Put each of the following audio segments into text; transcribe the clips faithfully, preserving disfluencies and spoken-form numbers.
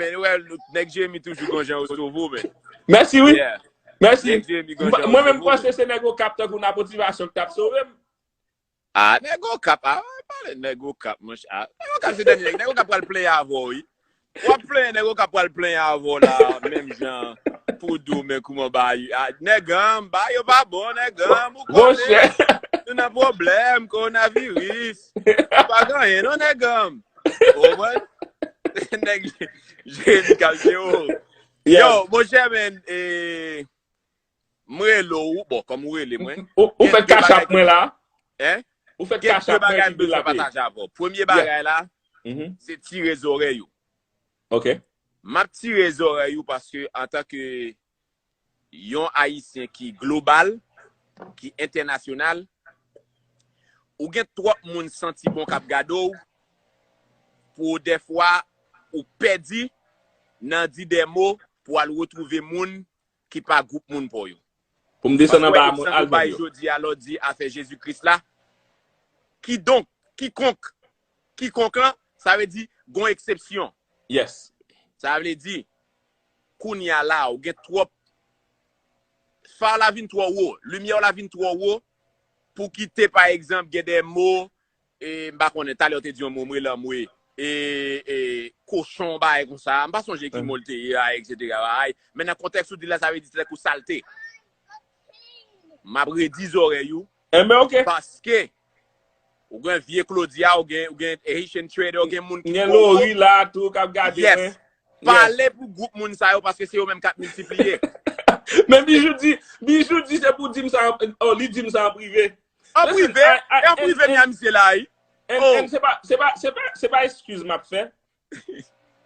Men, wè, nèg Jeremi toujou gon jan yo sove w, men. Mèsi, wi. Yeah. Mèsi. Nèg Jeremi gon jan yo Mwen menm sove w, panse men. Se nèg Okap tankou Napotivasyon ki t ap sove m. Ah, nèg Okap, ah, wè, pale nèg Okap, monchè. Ah, nèg Okap se dènye nèg. Nèg Okap pral plenyen avè w, wi. W ap plenyen, nèg Okap pral plenyen avè w la, menm jan pou di w, men kouman bagay. Ah, nèg an m, bagay yo pa bon, nèg an m, ou konnen. Monchè. Nou nan pwoblèm, kowonaviris. Pa gen anyen, non, nèg an m. Ou konprann? Nèg Jeremi k ap di, oh. Yo, monchè, men, e, m rele w, bon, kòm ou rele mwen. Ou ou fè Gen de kachap bagay mwen la. Hein? Ou fè Gen de kachap mwen bagay ki m bil bezwen la peye. Pataje avè w. Premye bagay la, Mhm. Se tire zòrèy ou. Ok. M ap tire zòrèy ou paske antanke yon Ayisyen ki global, ki entènasyonal, ou gen twòp moun santi bon k ap gade w, pou dèfwa ou pèdi nan di de mo pou al retwouve moun ki pa gwoup moun pa w yo. Pou m desann Paske wè anba egzanp al ou bay jwenn yo. Jodi a lè w di afè Jezi Kris la. Kidonk, kikonk, kikonk lan, sa vle di gon eksepsyon. Yes. Sa vle di, kounye a la, ou gen twòp, fa w la vin twò wo, limyè w la vin twò wo, pou kite, pa egzanp, gen de mo, e, m pa konnen, talè w te di yon mo, m rele anmwe, e, e, kochon, bagay konsa, m pa sonje ki mo l te ye a, etsetera. Bagay. Men nan kontèks ou di la, sa vle di se tankou salte. M ap redi zòrèy ou, Enben, ok. Paske, ou gen vye Claudia, ou gen, ou gen Haitian Trader, ou gen moun ki Gen poko. Lori la, tou, k ap gade Yes. mwen. Pale pou gwoup moun sa yo, paske se yo menm k ap miltipliye. Men Bijou di, Bijou di se pou di m sa, oh, li di m sa an prive. An prive, e an prive, men a misye la, wi. And, Oh. And se pa, se pa, se pa, se pa eskiz m ap fè.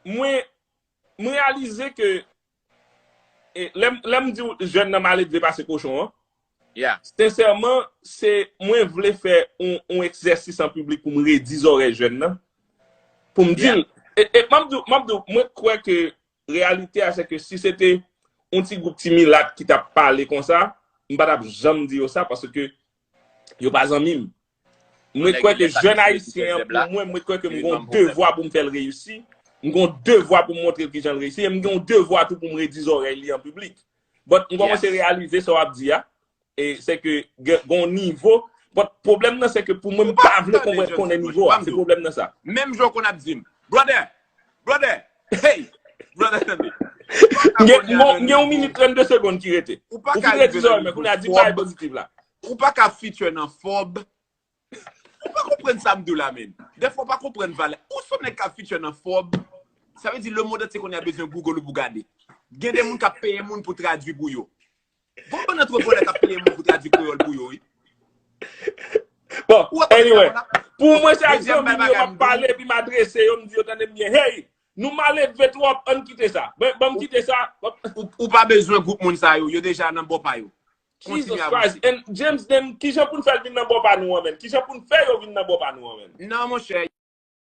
Mwen, mwen reyalize ke, e, lè m, lè m di w jèn nan maledve pase kochon an, Yeah. Sensèman, se mwen vle fè yon, yon egzèsis an piblik pou m redi zòrèy jèn nan. Pou m di l. E, e m ap di w, m ap di w, mwen kwè ke reyalite a, se ke si se te yon ti gwoup ti milat ki t ap pale konsa, m pa t ap janm di yo sa, paske yo pa zanmi m. Mwen kwè ke jèn ayisyen an, pou mwen, mwen kwè ke m gen yon devwa pou m fè l reyisi. M gen yon devwa pou m montre l kijan l reyisi. E m gen yon devwa tou pou m redi zòrèy li an piblik. But m kòmanse reyalize sa w ap di a. E se ke gen gen yon nivo. But pwoblèm nan, se ke pou mwen, m pa vle konprann konnen nivo a. Se pwoblèm nan sa. Menm jan w konn ap di m, brother, brother, hey, brother, tande. M gen m gen yon minit trannde segonn ki rete. Ou fin redi zòrèy mwen, kounye a di m bagay pozitif la. Ou pa ka feature nan Forbes. Ou pa konprann sa m di w la, men. Dèfwa ou pa konprann valè. Ou se yon nèg k ap feature nan Forbes. Sa vle di lemonn antye kounye a bezwen Google ou pou gade. Gen de moun k ap peye moun pou tradui pou yo. Gon bann antreprenè k ap peye moun pou tradui kreyòl pou yo, wi. Bon, anyway, pou mwen, se ak zanmi m yo m ap pale, epi m adrese yo, m di yo, tande m byen, hey, nou maledve twòp, ann kite sa. Ban m kite sa. Ou pa bezwen gwoup moun sa yo, yo deja nan bò pa yo. Jesus Christ. And James, then, kijan pou n fè l vin nan bò pa nou an, menm? Kijan pou n fè yo vin nan bò pa nou an, menm? Non, monchè,